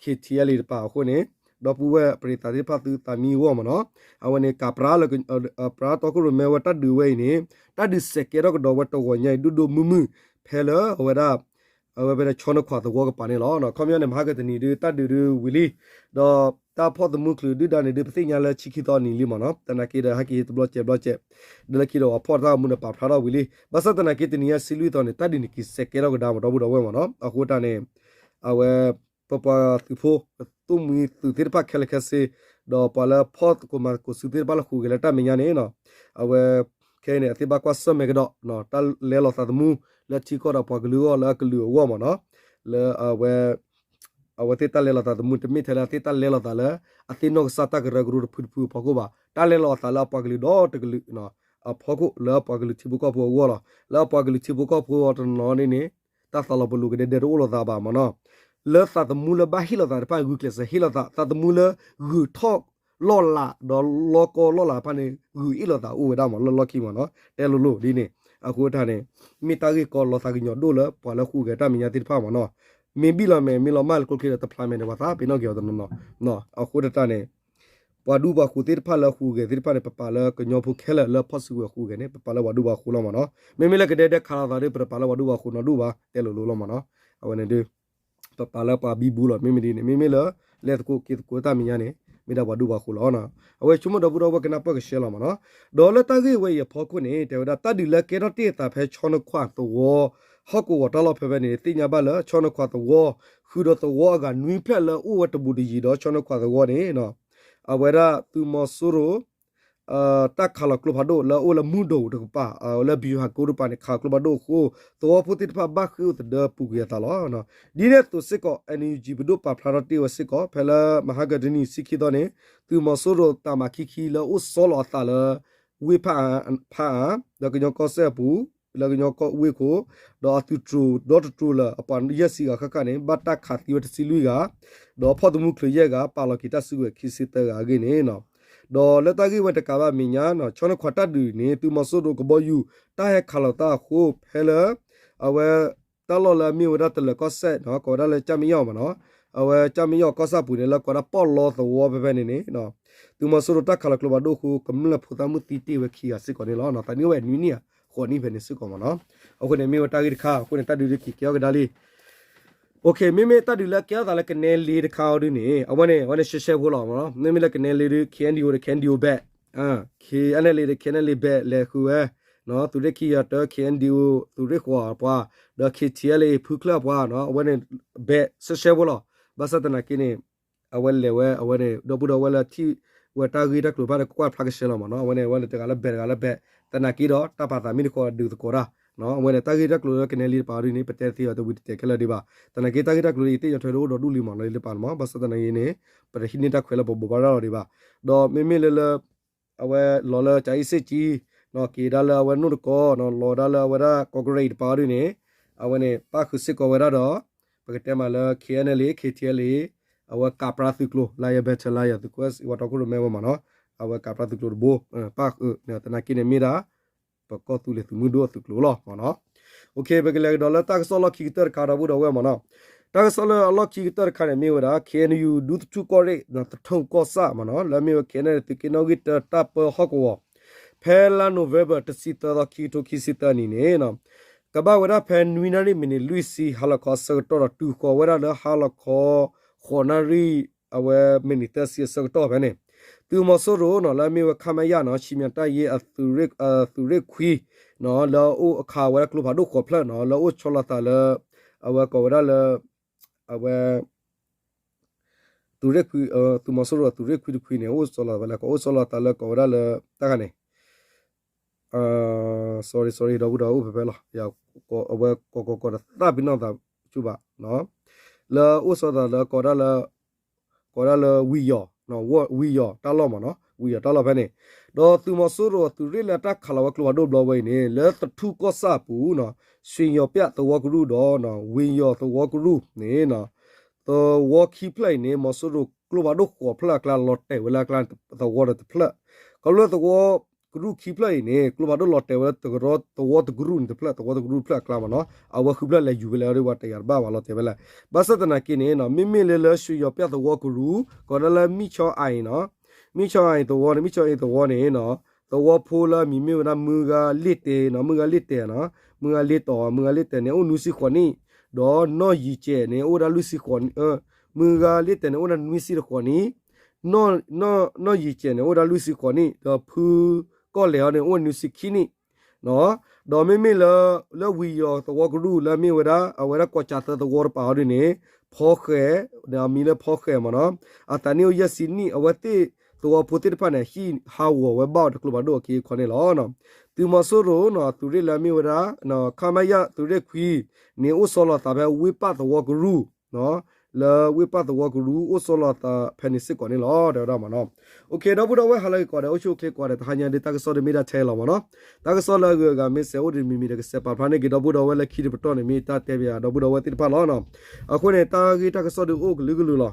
KTLA တပၤအဃိန့ၣ် ဒီပုၢ်ဝဲၢ်ပရံးသးသ့ၣ်တဖၣ်သုသးမံဝီမ့ၢ်နီၤ, အဝဲန့ၣ် ကးပြါလၢ ပြါတီခိၣ်ရိၣ်မဲဝဲတၢ်ဒုးဝဲအံၤန့ၣ် တၢ်ဒုးစဲးကဲထီၣ်ကဒီးဝဲတဂီၤညါအံၤ ဒိၣ်ဒိၣ်မုၢ်မုၢ် ဖဲလၢအဝဲဒၣ် အဝဲဖဲန့ၣ်ဆီနခွးသဝီကပၤန့ၣ်လီၤ. ခီပညီန့ၣ် မဟါကတနံၤဒုး တၢ်ဒုးဒုးဝံၤလံ, ဒီးတၢ်ဖီၣ်သမူချုးဒုၣ်ဒါန့ၣ်ဒုး ပသ့ၣ်ညါလၢဆံခံသီနံၤလံမ့ၢ်နီၤ, သနာ်က့ဒီးဟဲက့ၤတဘျီကဲးဘျီကဲး, ဒီးလၢခံဒီးပှၤဖီၣ်တၢ်မူဒီးပာ်ဖျါထီၣ်ဝံၤလံ, ဘၣ်ဆၣ်သနာ်က့တနံၤညါဆံလွံၢ်သီန့ၣ် တၢ်ဒုးန့ၣ်က့ၤစဲးကဲထီၣ်ကဒါမ့ၢ်ဒီပုၢ်ဒီဝဲၢ်မ့ၢ်နီၤ, အဃိတၢ်န့ၣ် အဝဲ ပပှၤသုးဖိ သိၣ်မှံသုးသ့ၣ်တဖၣ်ခဲလၢာ်ခဲဆ့, ဒီးပှၤလၢဖီၣ်သကိးမၤသကိးစုသ့ၣ်တဖၣ်လၢဟူးဂဲၤလၢတၢ်မဲာ်ညါန့ၣ်နီၤ, အဝဲ ခဲအံၤန့ၣ် အသ့ၣ်ဘၣ်ကွၢ်ဆၢၣ်မဲာ်ကဒီး တၢ်လဲလိာ်သးသမူ လၢထံကီၢ်ဒီးပှၤကလုာ်အဂီၢ်လၢအကလုာ်အဂီၢ်မ့ၢ်နီၤ, လၢအဝဲ အဝဲသ့ၣ်တၢ်လဲလိာ်သးသမူ တမ့ၢ်ထဲလၢအသ့ၣ်တၢ်လဲလိာ်သးလၢ အသ့ၣ်နီၣ်ကစၢ်တၢ်ကရၢကရိတဖုတဖုအဖီခိၣ်ဘၣ်, တၢ်လဲလိာ်အသးလၢအပှၤကလုာ်ဒီတကလုာ် အဖီခိၣ်လၢအပှၤကလုာ်ထံဖိကီၢ်ဖိအဂီၢ်လီၤ. လၢအပှၤကလုာ်ထံဖိကီၢ်ဖိအတနီၤန့ၣ်န့ၣ် တၢ်သးလီၤပလိာ်ကဒဲဒဲတအိၣ်လိာ်သးဘၣ်မ့ၢ်နီၤ. လၢသးသမူလၢဘၣ်ဟ့ၣ်လိာ်သးတဖၣ် ဂုာ်ကျဲးစၢးဟ့ၣ်လိာ်သး, သးသမူလၢဂုာ်ထီၣ်လီၢ်လၤ ဒီးလီၢ်ကီၢ်လီၢ်လၤတဖၣ်န့ၣ် ဂုာ်အ့ၣ်လိာ်သးအိၣ်ဝဲဒၣ်မ့ၢ်နီၤ လၢလီၢ်ခံမ့ၢ်နီၤ တဲလိၤလိၤဒ်န့ၣ်. အဃိတၢ်န့ၣ် မ့ၢ်တၢ်ဂ့ၢ်ကီလီၤသးကညီၤဒိၣ်လၢပှၤလၢဟူးဂဲၤတၢ်မဲာ်ညါသ့ၣ်တဖၣ်မ့ၢ်နီၤ. မ့ၢ်ဘံၣ်လီၤမဲာ် မ့ၢ်လီၤမၢ်လၢကျိချံဒီး တဖျါမဲာ်ဒီးပှၤသးပ့ၤနီၣ်က့ၤအီၤတနီၤနီၤ. အဃိတၢ်န့ၣ် ပှၤဒူပှၤဃိၤသ့ၣ်တဖၣ်လၢဟူးဂဲၤသ့ၣ်တဖၣ်န့ၣ် ပပာ်လၢကညီဖိခဲလၢာ်လၢဖီၣ်စုကဝဲၤဟူးဂဲၤန့ၣ် ပပာ်လၢပှၤဒူပှၤဃိၤလီၤမ့ၢ်နီၤ. မ့မ့ၢ်လၢကဒဲဒဲခးလိာ်သးဒီး ပတပာ်လၢပှၤဒူပှၤဃိၤနီတဒူၣ်ဘၣ် တဲလိၤလိၤလီၤမ့ၢ်နီၤ. အဝဲန့ၣ်ဒုး ပပာ်လၢပှၤဘံဘူလီၤ မ့မ့ၢ်ဒ်န့ၣ် မ့မ့ၢ်လၢလဲၤသကိးက့ၤသကိးတၢ်မဲာ်ညါန့ၣ် မ့ၢ်ဒၣ်ပှၤဒူပှၤဃိၤလီၤ. အဝဲဆိကမိၣ်ဒီပုၢ်ဒီဝဲၢ်ကနၢ်ပၢၢ်ကဆှဲလီၤမ့ၢ်နီၤ. ဒီးလၢတၢ်ဂ့ၢ်ဝဲအံၤအဖီခိၣ်န့ၣ် တဲဝဲဒၣ်တၢ်ဒုးလၢကဲထီၣ်တ့ၢ်အသးဖဲဆီနခွးသဝီ ဟီၣ်ကဝီၤတၢ်လီၢ်ဖဲဖဲန့ၣ် သ့ၣ်ညါဘၣ်လၢဆီနခွးသဝီ ဃုာ်ဒီးသဝီအဂၤနွံဖျၢၣ်လၢအအိၣ်ဝဲတဘူးတယံၤဒီးဆီနခွးသဝီန့ၣ် အဝဲဒၣ်သုးမီၤစိရိၤ တၢ်ခးလီၤကျိဖးဒိၣ်လၢအအိၣ်လၢမုၢ်ဒိၣ်တကပၤ လၢဘံယူၤဟးကိတကပၤန့ၣ် ခးကျိဖးဒိၣ်အဃိ သဝီဖိသ့ၣ်တဖၣ်ဘၣ်ဃ့ၢ်အိၣ်သဒၢပူၤကွံာ်အသးလီၤ. ဒ်န့ၣ်အသိးစ့ၢ်ကီး NUG ပဒိၣ်ပာ်ဖျါထီၣ်တ့ၢ်ဝဲစ့ၢ်ကီး ဖဲလၢမဟါကတနံၤဆံခံသီန့ၣ် သုးမီၤစိရိၤတၢ်မၤခံခံလၢအအိၣ်ဆီလီၤအသးလၢ ဝ့ၢ်ဖၣ်အၣ် ဒီးကညီကီၢ်စဲၣ်အပူၤ လၢကညီကီၢ်ဝ့ၢ်ခိၣ် ဒီးအသုးတြိၤဒီတြိၤလၢအပှၤယဲၢ်ဆံဂၤဃၣ်ဃၣ်န့ၣ် ဘၣ်တၢ်ခးသံဝဲတဆံလွံၢ်ဂၤ ဒီးဖီၣ်သမူချုးယဲၢ်ဂၤ ပာ်လီၤက့ၤတၢ်စုကဝဲၤခံဆံသၢဂၤအဂ့ၢ်န့ၣ် ဒီးလၢတၢ်ဂ့ၢ်ဝဲတကးဘၣ်မဲာ်ညါ ဆီနခွးတၢ်ဒုးန့ၣ် သုးမီၤစိရိၤကဘီယူၤ တၢ်ဟဲခးလီၤတၢ်အဃိ ဖဲလၢ အဝဲ တၢ်လီၢ်လၢအမ့ၢ်ဝဲဒၣ်တလၢၤကီၢ်စဲၣ် ကိးဝဲဒၣ်လၢကၠၣ်မ့ၣ်ယီၣ်မ့ၢ်နီၤ, အဝဲကၠၣ်မ့ၣ်ယီၣ်ကီၢ်ဆၣ်ပူၤန့ၣ် လၢကိးဒၣ်ပီၣ်လီသဝီဖဲဖဲန့ၣ်န့ၣ် သုးမီၤစိရိၤတၢ်ခးလီၤကျိဖးဒိၣ်အဃိ ကမျၢၢ်ဖိသၣ်မုၣ်သံတ့ၢ်ဝဲခံဂၤစ့ၢ်ကီးန့ၣ်လီၤ. သးနံၣ်အိၣ်ဝဲနွံနံၣ်ဧါ ဃိးနံၣ်ဖဲန့ၣ်စ့ၢ်ကီးမ့ၢ်နီၤ. အဃိန့ၣ်မ့ၢ်ဝဲတၢ်ဂ့ၢ်တခါ အဃိန့ၣ် တၢ်ဒုးဒုးက့ၤကဲထီၣ်ကဒါလံ မ့မ့ၢ်တၢ်ဒုးလၢကဲထီၣ်သးလၢကနဲလ့တခါအီၤဒုန့ၣ် အဝဲန့ၣ် အဝဲန့ၣ်ရှဲရှဲဖိလီၤမ့ၢ်နီၤ. မ့မ့ၢ်လၢကနဲလ့ဒု KNDO ဒီး KNDO ဘဲး, KNLA ဒီး KNLA ဘဲးလဲၤဃုာ်ဝဲ, သုးရ့ၣ်ခံယၤတၢ KNDO သုးရ့ၣ်ဃိးအပှၤ, ဒီး KTLA ဖုချၢၣ်အပှၤ အဝဲန့ၣ် ဘဲးရှဲရှဲဖိလီၤ. ဘၣ်ဆၣ်သနာ်က့န့ၣ် အဝဲလဲၤဝဲ အဝဲန့ၣ် ဒီပုၢ်ဒီဝဲၢ်လၢထံၣ်ဝဲတၢ်ဂ့ၢ်တၢ်ကျိၤတဖၣ်န့ၣ် ကကွၢ်ဖျါကဆှဲလီၤမ့ၢ်နီၤ. အဝဲန့ၣ် အဝဲန့ၣ်တဂၤလၢဘဲးတဂၤလၢဘဲး, သနာ်က့ဒီး တၢ်ပာ်သးမ့ၢ်တခီဒုးသကိးတၢ်, အဝဲန့ၣ် တၢ်ဂ့ၢ်တၢ်ကျိၤလၢကနဲလ့တပၤဒုန့ၣ် ပတဲသ့အီၤတဝံၤတတဲာ်ခဲလၢာ်ဒံးဘၣ်. သနာ်က့တၢ်ဂ့ၢ်တၢ်ကျိၤလၢယသ့ၣ်ညါထွဲဒၣ်အိၣ်ဒီးဒူၣ်လံမ့ၢ်နီၤ လၢတပၤန့ၣ်မ့ၢ် ဘၣ်ဆၣ်သနာ်က့န့ၣ် ပတဟံးန့ၢ်တၢ်ခွဲးလၢပဘိးဘၣ်ရၣ်လီၤဒံးဘၣ်. ဒီးမ့မ့ၢ်လၢလၢ အဝဲလီၤလၢကၠၤအ့ၣ်စ့ၣ်ကၠံ က့ၤဒၣ်လၢအဝဲနိၣ်တကီ လီၤဒၣ်လၢအဝဲဒၣ်ကီးကရံးတပၤဒုန့ၣ် အဝဲန့ၣ် ပၣ်ဃုာ်စ့ၢ်ကီးဝဲဒၣ်ဒီး ပကတဲမးလၢ KNLA KTLA အဝဲကးပြါသုးကျိၤ လါယဲဘဲထၢလါယဲ သုးကွဲးဝဲတီခိၣ်ရိၣ်မဲဝဲမ့ၢ်နီၤ, အဝဲကးပြါသုးကျိၤတဘိ ပၣ်ဃုာ်သနာ်က့န့ၣ်မ့ၢ်ဒၣ် ပကီၢ်သူလ့ၤသုးမုၢ်ဒိၣ်အသုးကျိၤလီၤမ့ၢ်နီၤ. ပကလဲၤကဒီးလၢတၢ်ကစီၣ်လီၢ်ခံကတၢၢ်တခါဒီပုၢ်ဒီဝဲၢ်မ့ၢ်နီၤ. တၢ်ကစီၣ်လၢအလီၢ်ခံကတၢၢ်တခါန့ၣ် မ့ၢ်ဝဲဒၣ် KNU ဒူသထူၣ်ကီၢ်ရ့ၣ် သထူၣ်ကီၢ်ဆၣ်မ့ၢ်နီၤ လၢအမ့ၢ်ဝဲ KNLA သုးက့နီၣ်ဂံၢ်တၢတၢ်ပၢဟီၣ်ကဝီၤ ဖဲလါ November တဆံသၢသီ ခံကထိခံဆံသၢနံၣ်န့ၣ် ကဘၣ်ဝဲဒၣ်ဖဲနွံနၣ်ရံၣ်မံးနံးလွံၢ်ဆံ ဟါလီၤခီအဆၢကတီၢ်ဒီးတုၤဃီၤဝဲဒၣ်လၢဟါလီၤခီ ဃိးနၣ်ရံၣ် အဝဲမံးနံးသၢဆံအဆၢကတီၢ်ဖဲန့ၣ် သုးမီၤစိရိၤနီၤ လၢအမ့ၢ်ဝဲ ခမရ နီၤ ဆံမံတၢ်ယ့ သုးရ့ၣ်ခွံ နီၤ လၢအအိၣ်အခးဝဲဒၣ်ကျိဖးဒိၣ်ဃိးဖျၢၣ်နီၤ လၢအအိၣ်ဆီလီၤသးလၢ အဝဲကိးဝဲဒၣ်လၢ အဝဲ သုးရ့ၣ်ခွံ သုးမီၤစိရိၤသုးရ့ၣ်ခွံတခွံန့ၣ် အိၣ်ဆီလီၤသးဝဲလၢ ကအိၣ်ဆီလီၤသးလၢကိးဝဲဒၣ်လၢ တၢ်ဂၤန့ၣ် sorry sorry ဒီပုၢ်ဒီဝဲၢ်အိၣ်ဖဲဖဲလီၤ အဝဲကီးကီးကီးတသၣ်ပ့ၤနီၣ်သးဆူၣ်ဘၣ် လၢအိၣ်ဆီလီၤသးလၢကိးဒၣ်လၢ ကိးဒၣ်လၢဝံယီၤ ဝံယီၤတၢ်လီၢ်မ့ၢ်နီၤ ဝံယီၤတၢ်လီၢ်ဖဲန့ၣ် ဒီးသုးမီၤစိရိၤသုးရ့ၣ်လၢတၢ်ခးလီၤဝဲကျိဖးဒိၣ်ဘျီဝဲအံၤန့ၣ် လၢသထူၣ်ကီၢ်ဆၣ်အပူၤ ရွှေညိုပျံ သဝီကရူၢ်ဒီး ဝံယီၤသဝီကရူၢ်န့ၣ် သဝီခံဖျၢၣ်အံၤန့ၣ် မီၤစိရိၤကျိဖးဒိၣ်ဃိးဖျၢၣ်အကျါ လီၤတဲာ်ဝဲလၢအကျါသဝီဒီးတဖျၢၣ် ခီဖျိလၢသဝီကရူၢ်ခံဖျၢၣ်အံၤန့ၣ် ကျိဖးဒိၣ်လီၤတဲာ်ဝဲလၢသဝီတကရူၢ်န့ၣ်တဖျၢၣ် သဝီတကရူၢ်ဖျၢၣ်အကျါမ့ၢ်နီၤ အဝဲဃုဖျၢၣ်လဲၤယူၤဝဲလၢအဝဲတဲယၤတဘၣ်ဘၣ်လီၤတဲာ်ဝဲလၢ ဘၣ်ဆၣ်သနာ်က့န့ၣ် မ့မ့ၢ်လၢလၢရွှေညိုပျံ သဝီကရူၢ် ကိးဒၣ်လၢမံၣ်ဆီအံၤနီၤ မံၣ်ဆီအံၤသဝီန့ၣ် မံၣ်ဆီအံၤသဝီန့ၣ် သဝီဖိလၢအမံၤမ့ၢ်ဝဲဒၣ် မုၢ်ဂၤလ့ၣ်တဲာ်နီၤ မုၢ်ဂၤလ့ၣ်တဲာ်နီၤ မုၢ်ဂၤလ့ၣ်တီၤ မုၢ်ဂၤလ့ၣ်တဲာ်န့ၣ်အိၣ်နွံဆံဃိးနံၣ် ဒီးနီၢ်ယံၤစဲးန့ၣ်အိၣ်ဝဲဒၣ်လွံၢ်ဆံဃိးနံၣ် မုၢ်ဂၤလ့ၣ်တဲာ်န့ၣ်အိၣ်ဝဲဒၣ်နွံဆံဃိးနံၣ် နီၢ်ယံၤစဲးန့ၣ်အိၣ်ဝဲဒၣ်လွံၢ်ဆံဃိးနံၣ် ဒီးဖုကီၢ်လဲၤအီၤန့ၣ် အိၣ်ဝဲနွံဆံခံနံၣ် ဒီးမ့မ့ၢ်လၢ လၢဝံၤယီၤသဝီကရူၢ်လၢအမ့ၢ်ဝဲဒၣ် အဝဲဒၣ်ကီၢ်ကၠၤသၢသဝီတပၤအီၤဒ်န့ၣ် ဖီဃဲၤ အမံၤလၢဖီဃဲၤမ့ၢ်နီၤ အသးနံၣ်အိၣ်ယဲၢ်ဆံနံၣ် အဝဲသ့ၣ်သဝီဖိသ့ၣ်တဖၣ်န့ၣ် ဟံၣ်ဟးဂီၤဝဲဘၣ်အီၤတကျိဖးဒိၣ်အခံအခီန့ၣ်လီၤ. သုးမီၤစိရိၤနီၤ သုးရ့ၣ်လၢအမ့ၢ်ဝဲဒၣ် ခမရ သုးရ့ၣ်ခွံ န့ၣ်အိၣ်ဆီလီၤသးဖဲဝ့ၢ်ပၣ်သဝီကရူၢ် လၢဝ့ၢ်ပၢ်သဝီကရူၢ်အိၣ်ဆိးလီၤသးဖဲန့ၣ်စ့ၢ်ကီးန့ၣ်လီၤ တဲဝဲဒၣ်မ့ၢ်နီၤ. အိၣ်ခ့ ဒီပုၢ်ဒီဝဲၢ် ဟါလၢအဂ့ၤကိးဂၤဒဲး အိၣ်ဆူၣ်အိၣ်ချ့ကိးဂၤဒဲး တဟါညါဒ်တၢ်ကစီၣ်ဒ်မ့ၢ်ဒၣ်ထဲလီၤမ့ၢ်နီၤ. တၢ်ကစီၣ်လၢအဂုၤအဂၤမ့ၢ်စဲးအိၣ်ဒ်မံၤမံၤဒီး ကစဲးပာ်ဖျါန့ၢ်က့ၤဒီပုၢ်ဒီဝဲၢ်လၢခံတပတီၢ်န့ၣ် မ့ၢ်တၢ်တဲပၠးဒီပုၢ်ဒီဝဲၢ်သ့ၣ်တဖၣ်လီၤ. အဃိန့ၣ် တၢ်ဂ့ၢ်တၢ်ကစီၣ်ဒ်အိၣ်ကလုာ်ကလုာ်လီၤ.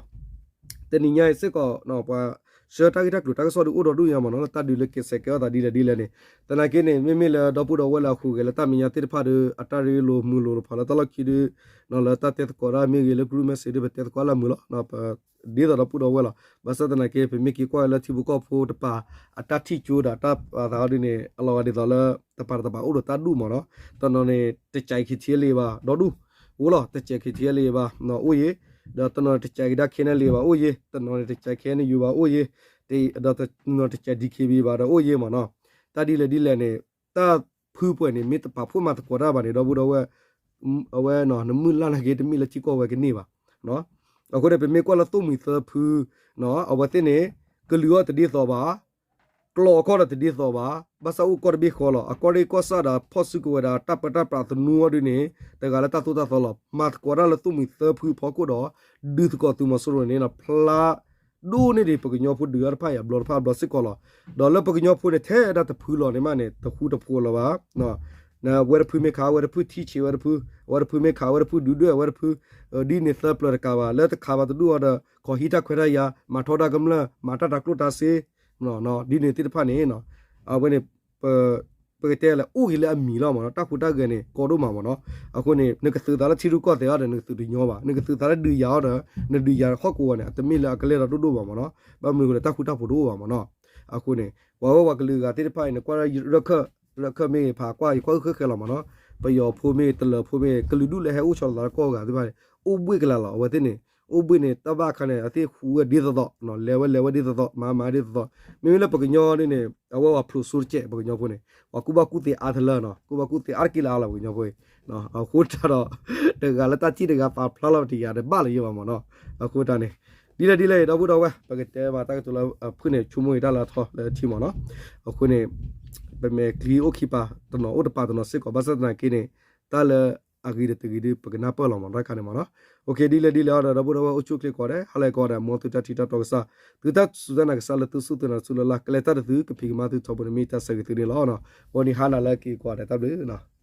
တနံၤညါအံၤစ့ၢ်ကီး ပှၤ ဆှၢတၢ်ဂ့ၢ်တၢ်ကျိၤ တၢ်ကစီၣ်ဒ်အိၣ်ဒီဒူၣ်ညါမ့ၢ်နီၤ လၢတၢ်ဒုးလၢကဲးစဲးကဲထီၣ်သးဒ်လဲၣ်ဒ်လဲၣ်န့ၣ် သနာ်က့န့ၣ် မ့မ့ၢ်လၢဒီပုၢ်ဒီဝဲၢ်လၢအဟူးဂဲၤလၢတၢ်မဲာ်ညါသ့ၣ်တဖၣ်ဒီး အတၢ်ရ့လိာ်မုာ်လိာ်တဖၣ်လၢတၢ်လီၢ်ခံဒီး လၢတၢ်တဲသကိးတၢ်မ့ၢ်ဂ့ၤ လၢ group message ဒီး ပတဲသကိးလၢအမုာ်လီၤ. ဒ်သိးဒီပုၢ်ဒီဝဲၢ်လီၤ. ဘၣ်ဆၣ်သနာ်က့ ပမ့ၢ်က့ၤကွၢ်လၢထံဖိကီၢ်ဖိတပၤ အတၢ်ထံၣ်ကၠိဒီးတၢ်ပာ်သးအီၤဒ်န့ၣ် အလီၤဂာ်ဒ်သိးလၢ တပၤတပၤအိၣ်ဒီးတၢ်ဒူၣ်မ့ၢ်နီၤ. တနီၤန့ၣ် တစဲး K T L A ဘၣ် ဒီဒူၣ် အိၣ်လီၤ. တစဲး K T L A ဘၣ် အိၣ်ယဲ, ဒီးတနီၤန့ၣ် တစဲးကဒါ K N L A ဘၣ် အိၣ်ယဲ, တနီၤန့ၣ် တစဲး K N U ဘၣ် အိၣ်ယဲ, ဒီးတနီၤတစဲး D K B ဘၣ်ဒီးအိၣ်ယဲမ့ၢ်နီၤ. တၢ်ဒ်လဲၣ်ဒ်လဲၣ်န့ၣ် တၢ်ဖုပှဲၤန့ၣ် မ့ၢ်တပာ်ဖှိၣ်မၤသကိးတၢ်ဘၣ်န့ၣ် ဒီပုၢ်ဒီဝဲၢ် အဝဲ နမုၢ်လၢ်နာ်က့ တမ့ၢ်လၢထံကီၢ်ဝဲကန့ၢ်ဘၣ်. အဃိန့ၣ် ပမ့ၢ်ကွၢ်လၢသိၣ်မှံၤသၢဖု အဝဲသ့ၣ်န့ၣ် ကလုာ်အီၤတဒ်သိးဘၣ်, ကျိာ်အခီၣ်ဒီးတဒ်သိးဘၣ်, ဘၣ်ဆၣ်အိၣ်ကီၢ်တဘ့ၣ်ဃီလီၤ. အကီၢ်ရ့ၣ်ကီၢ်ဆၣ်ဒီး ဖီၣ်စုကဝဲၤဒီး တၢ်ပၢတၢ်ပြးသနူအီၤဒ်န့ၣ် တဂၤလၢတၢ်သိၣ်တၢ်သီလီၤ. မၤသကိးတၢ်လၢသိၣ်မှံၤသၢဖုအဖီခိၣ်ဒီး ဒုးသကိးသုးမီၤစိရိၤန့ၣ် ဖျါ ဒိၣ်န့ၢ်ဒံး ပကညီဖိဒုးတၢ်တဖၣ်အံၤ အဘျီတဖၣ်အဘျီစ့ၢ်ကီးလီၤ. ဒီးလၢပကညီဖိန့ၣ် ထဲဒၣ်တဖုလီၤန့ၣ်မးန့ၣ် တဃူတဖိးလၢၤဘၣ်. ဝဲတဖုမ့ၢ်ခး ဝဲတဖုထံဆံးဝဲတဖု, ဝဲတဖုမ့ၢ်ခး ဝဲတဖုဒုးဒွဲၣ်ဝဲတဖု, ဒ်န့ၣ်သၢပျၢၤတကးဘၣ် လၢတခးဘၣ်တဒူၣ်အီၤဒီး ခီဟံးတၢ်ခွဲးတၢ်ယာ် မၤထီဒါကမျၢၢ် မၤတၢ်တၤကျိၣ်တၤစ့ ဒ်န့ၣ်သ့ၣ်တဖၣ်န့ၣ် အဝဲန့ၣ် ပကတဲလၢ အိၣ်ဂ့ၤလၢအမံၤလီၤမ့ၢ်နီၤ, တၢ်ဟူးတၢ်ဂဲၤန့ၣ် ကီဒိၣ်မးမ့ၢ်နီၤ. အဃိန့ၣ် နကသုးသးလၢထံရူၢ်ကီၢ်သဲးအီၤဒီး နကသုးတညီဘၣ်, နကသုးသးလၢဒုးယၤအီၤဒီး နဒုးယၤဟီၣ်ကဝီၤန့ၣ် အတမ့ၢ်လၢအကလဲၤဒီးဒိၣ်ဒိၣ်ဘၣ်မ့ၢ်နီၤ. ဘၣ်မနုၤအဃိလဲၣ် တၢ်ဃူတၢ်ဖိးတအိၣ်ဘၣ်မ့ၢ်နီၤ. အဃိန့ၣ် ပှၤဝဲပှၤကလုာ်ဂၤသ့ၣ်တဖၣ်အံၤ နကွၢ်လၢရၢၢ်ခၢၣ်မ့ၢ်ဂ့ၤ ဖးကွၢ် ယကွၢ်ဃုာ်ဃဲဃဲလီၤမ့ၢ်နီၤ. ပယီၤဖိမ့ၢ်ဂ့ၤ တလၢၤဖိမ့ၢ်ဂ့ၤ ကလုာ်ဒူၣ်လၢဟဲအိၣ်ဆီလီၤသးလၢကီၢ်ဂၤသ့ၣ်တဖၣ်န့ၣ် အိၣ်ဘှ့ၣ်ကလာ်လီၤ. အဝဲသ့ၣ်န့ၣ် အိၣ်ဘှ့ၣ်န့ၣ် တၢ်ဘၣ်အခါန့ၣ် အသ့ၣ်ဟူးဝဲဒ်သိးသိး, လဲၤဝဲလဲၤဝဲဒ်သိးသိး, မၤမၤဒ်သိးသိး. မ့မ့ၢ်လၢပကညီဒ်န့ၣ် အဝဲပှၤဖျိးစိတကဲး ပကညီဖိန့ၣ် ပှၤကူၣ်ဘၣ်ကူၣ်သ့အါတလၢနီၤ, ကူၣ်ဘၣ်ကူၣ်သ့အါတက့ၢ်လၢအါလီၤ ပကညီဖိအံၤ. အဃိတၢ်ဒီး တဂၤလၢတၢ်ထံၣ်တဂၤပာ်ဖျါလီၤပတယၤဒီးဘၣ်လၢၤယိာ်ဘၣ်မ့ၢ်နီၤ. အဃိတၢ်န့ၣ် ဒ်လဲၣ်ဒ်လဲၣ် ဒီပုၢ်ဒီဝဲၢ် ပကတဲမးတၢ်ကတိၤလၢအဖုၣ်န့ၣ် ဆိကမိၣ်ဂ့ၤတၢ်လၢအထီလၢထံမ့ၢ်နီၤ. အဃိန့ၣ် ပမဲာ်ချံအိၣ်ခံပၤ တနီၤအိၣ်တပၤတနီၤစ့ၢ်ကီး ဘၣ်ဆၣ်သနာ်က့န့ၣ် တၢ်လၢအဂ့ၤဒီးတဂ့ၤဒီး ပကနၢ်ပၢၢ်လီၤမ့ၢ်နီၤ တၢ်ခါန့ၣ်မ့ၢ်နီၤ. ဒ်လဲၣ်ဒ်လဲၣ်ဒီး ဒီပုၢ်ဒီဝဲၢ်အိၣ်ဆူၣ်အိၣ်ချ့ကိးဂၤဒဲး ဟါလၢအဂ့ၤကိးဂၤဒဲး မ်သုတၢ်ထံၣ်တၢ်တီကစၢ် သုတၢ်စူၢ်တၢ်နာ်ကစၢ်လၢသုစူၢ်သုနာ်သုလၢ်လၢ် ကလဲၤတၢ်ဒီးသု ကဖံးကမၤသုထီဘိန့ၣ် မ့ၢ်တၢ်ဆၢဂ့ၤသုန့ၣ်လီၤ. ဂီၤနံၤဟါနၤလၢအဂ့ၤကိးဂၤဒဲး တၢ်ဘျုး